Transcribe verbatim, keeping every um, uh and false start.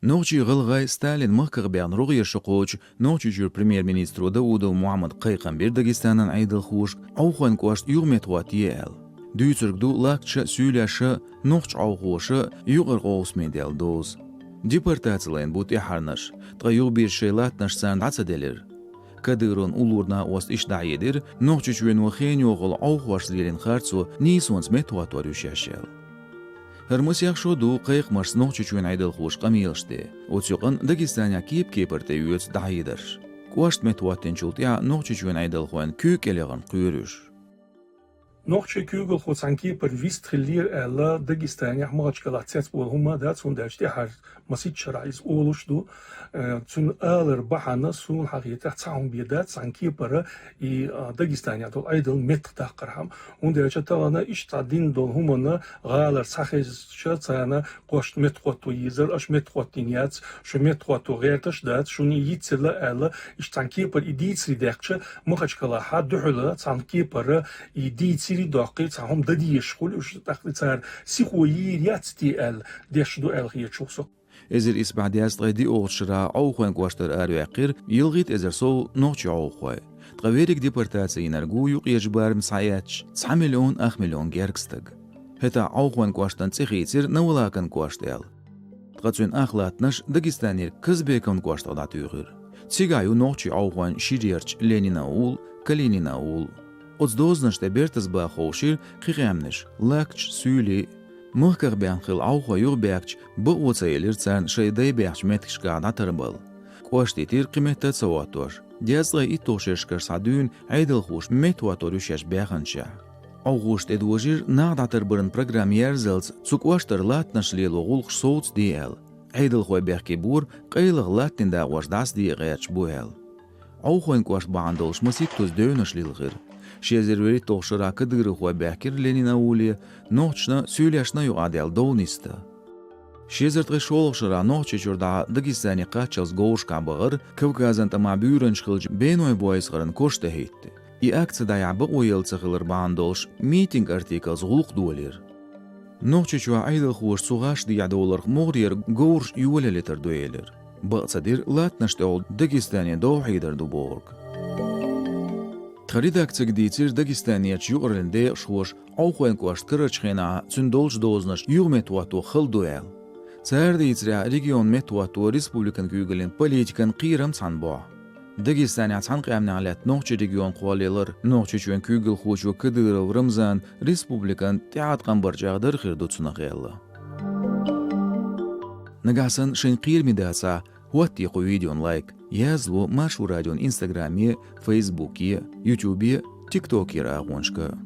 Нохчий-гӀалгӀай Сталин махках баьхна рогӀера шо кхочу Нохчийчуьра премьер-министро Даудов Мухьаммада кхайкхам бира Дагестанан Ӏедалхоша Ӏовхан кӀошт юха меттахӀоттае аьлла. Дуьйцург ду лакташа а, суьйлаьша а, нохча Ӏовхоша а юкъара къовсаме даьлла доза. Депортаци лайна бу тӀаьххьарнаш, ткъа юхаберзаш шайн латтанаш царна дӀа ца делира. Кадыровн уллора накъост иштта дӀахьедира, Нохчийчоьно хенан йохалла Ӏовхошца лелийна харцо нийсонца меттахӀоттор ю шаьш аьлла. ХӀара масех шо ду кхайкхамашца Нохчийчоьнан Ӏедалхоша къамелаш де. Оцу юкъанна Дагестанехь кепа-кепара тӀеоьцу дӀахьедарш. КӀошт меттахӀоттийначул тӀаьхьа Нохчийчоьнан Ӏедалхойн куьйга кӀел яхарна кхоьру уьш. Нохчийн куьйгалхо цхьана кепара вистхиллера аьлла, Дагестанехь Махачкалахь цецбовла хӀума дац, хӀунда аьлча тӀаьххьара масийтта шарахь иза олуш ду. Э, цуьнан алар бахьана суна хьахетарехь цхьа хӀума бен дац, цхьана кепара и, а, Дагестанехь долу Ӏедал меттахдаккхархьама. ХӀунда аьлча тахана иштта цхьа дина долу хӀуманна гӀалара схьахезча, царна кӀошт меттахӀотто езара, аша меттахӀоттийна яц, шу меттахӀотто гӀерташ а дац, шуна и йицъелла аьлла, иштта цхьана кепара и дийцаре даьккхича, Махачкалахь дуьхьал цхьана кепара и дийцаре доккхий, цхьа хӀума дан дезаш хуьлу уьш, тӀаккха цара сихо йийр яц те аьлла, деш ду аьлла хеташ ву со. Эзар исс бӀе дезткъе диъолгӀачу шарахь Ӏовхан кӀоштара араваьккхира ялхитта эзар сов нохчийн Ӏовхой. Ткъа верриг депортаци йинарг ву юккъерчу барамца схьаэцча цхьа миллион ах миллион гергга стаг. ХӀетахь Ӏовхан кӀоштан цӀе хийцира Новолакан кӀошт аьлла. Ткъа цуьнан ах латтанаш Дагестанера Казбековн кӀоштах дӀатуьйхира. Цигахь ю нохчийн Ӏовхойн ширерчу Ленина улл, Калинина улл. Оцу дозанаш тӀе бертаза баха ховшийра кхин къаьмнаш, лакташ, суьйлий. Махках баьхна хилла Ӏовхой юхабаьхкича, бакъо ца елира царна шайн дай баьхначу меттигашкахь дӀатарбала. КӀошт йитира кхин метта а ца хӀоттош. Дезткъе итталгӀачу шерашкара схьа дуьйна Ӏедалхоша меттахӀоттор ю шаьш баьхначех. Ӏовхоша тӀедожийра нах дӀатарбаран программа ерзалц, цу кӀоштара латтанаш лело гӀуллакхаш совцаде аьлла. Ӏедалхой бехке бора, къайлаха латтанийн дакъош дӀасаде гӀерташ бу аьлла. Ӏовхан кӀошт бахьана долуш масийттаза девнаш лилхира. Ши эзар вуьрхӀитталгӀачу шарахь кадыровхой баьхкира Ленина улле, нохчашна, суьйлешна юкъахь даьлла дов нисдан. Ши эзар ткъе шолгӀачу шарахь Нохчийчуьра дӀа Дагестане кхаччалц говрашкахь бахара Кавказан тӀамехь буьйранча хиллачу Беной Бойсхаран кош тӀехӀитта. И акци дӀаяхьа бакъо елла ца хилар бахьана долуш митинг артиклаца гӀуллакх долийра. Нохчийчохь Ӏедалхоша цу гӀаш дехьа довларх могӀарера говраш йолаелийтар ду элира. Бакъ ца дира латтанаш тӀехула Дагестане дов хьийдар ду бохург. Тхан редакцига дийцира Дагестанерчу юкъараллин декъашхоша Ӏовхан кӀошт карарчу хенахь цуьнан долчу дозанаш юха меттахӀотто хала ду аьлла. Цара дийцарехь, регион меттахӀотто республикан куьйгаллин политикан кхерам цхьаьна бохь. Дагестанехь цхьана къаьмнехь лаьтта нохчийн регион кхоллаялар Нохчийчоьнан куьйгалхочо Кадыров Рамзана республикан тӀеӀаткъам бар чӀагӀдар хир ду цунах аьлла. Нагахь санна шайн кхераме дацахь, хӀоттае кху видеон лайк, язло Маршо радион инстаграме, фейсбуке, ютубе, тиктокера агӀонашка.